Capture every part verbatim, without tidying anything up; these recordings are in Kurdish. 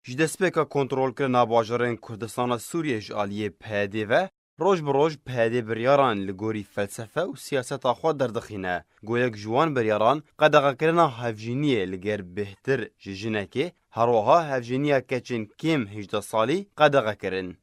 Ji destpêka kontrolkirina bajarên Kurdistana Sûriyê ji aliyê P Y D ve, roj bi roj P Y D biryaran li gorî felsefe û siyaseta xwe derdixîne. Go yek ji wan biryaran qedexekirina hevjîniyê li ger bêhtir ji jinekê, herwiha hevjîniya keçên kêm hejdeh salî qedexe kirin.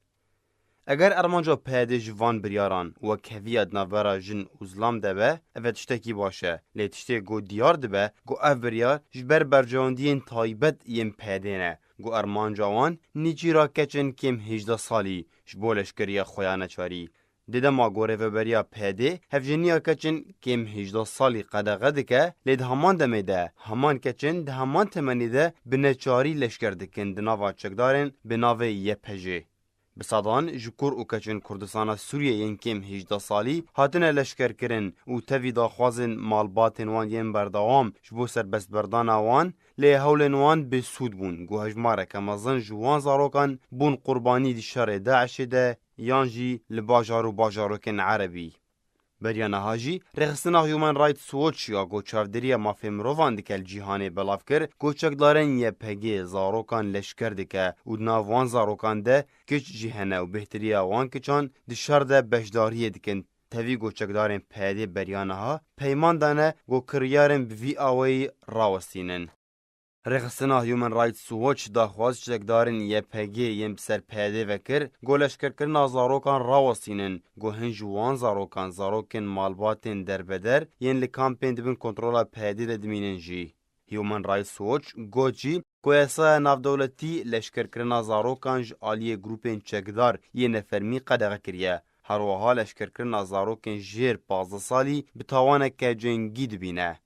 Eger armanca P Y D ji van biryaran wekheviya di navbera jin û zilam de be, ev tiştekî baş e. Lê tiştê ku diyar dibe, ku ev biryar ji ber berjewendiyên taybet yên P Y D ne, ku armanca wan nîçîra keçên kêm hejdeh salî ji bo leşkeriya xwe ya neçarî. Di dema ku rêveberiya P Y D hevjîniya keçên kêm hejdeh salî qedexe dike, lê di heman demê de heman keçên di heman temenî de bi neçarî leşker dikin di nava çekdarên bi navê Y P G. Bi sedan ji kur û keçên Kurdistana Sûriyê yên kêm hejdeh salî hatine leşkerkirin û tevî daxwazên malbatên wan yên berdewam ji bo serbestberdana wan, lê hewlên wan bêsûd bûn, ku hejmareke mezin ji wan zarokan bûn qurbanî di şerê DAIŞê de yan jî li bajar û bajarokên erebî. Beriya niha jî rêxistina Human Rights Watch ya ku çavdêriya mafê mirovan dike li cîhanê belav kir, ku çekdarên Y P G zarokan leşker dike û di nav wan zarokan de kiç jî hene û bêhtiriya wan kiçan di şer de beşdariyê dikin. Tevî ku çekdarên P Y D beriya niha peyman dane ku kiryarên bi vî awayî rawestînin. Rêxistina Human Rights Watch daxwaz çekdarên Y P G yên bi ser P Y D ve kir, ku leşkerkirina zarokan rawestînin, ku hin ji wan zarokan zarokên malbatên derbeder yên li kampên di bin kontrola P Y D de dimînin jî. Human Rights Watch got jî, ku yasaya navdewletî leşkerkirina zarokan ji aliyê grûpên çekdar yên nefermî qedexe kiriye. Her wiha leşkerkirina zarokên jêr pazdeh salî bi tawaneke cengî dibîne.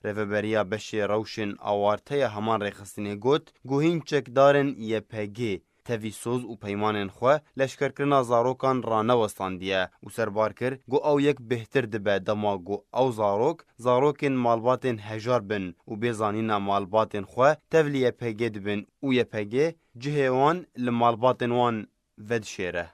Rêveberiya beşê rewşên awarte ya heman rêxistinê got, ku hîn çekdarên Y P G tevî soz û peymanên xwe leşkerkirina zarokan ranewestandiye û serbar kir, ku ew yek bêhtir dibe dema ku ew zarok, zarokên malbatên hejar bin û bê zanîna malbatên xwe tev li Y P G dibin û Y P G cihê wan li malbatên wan vedişêre.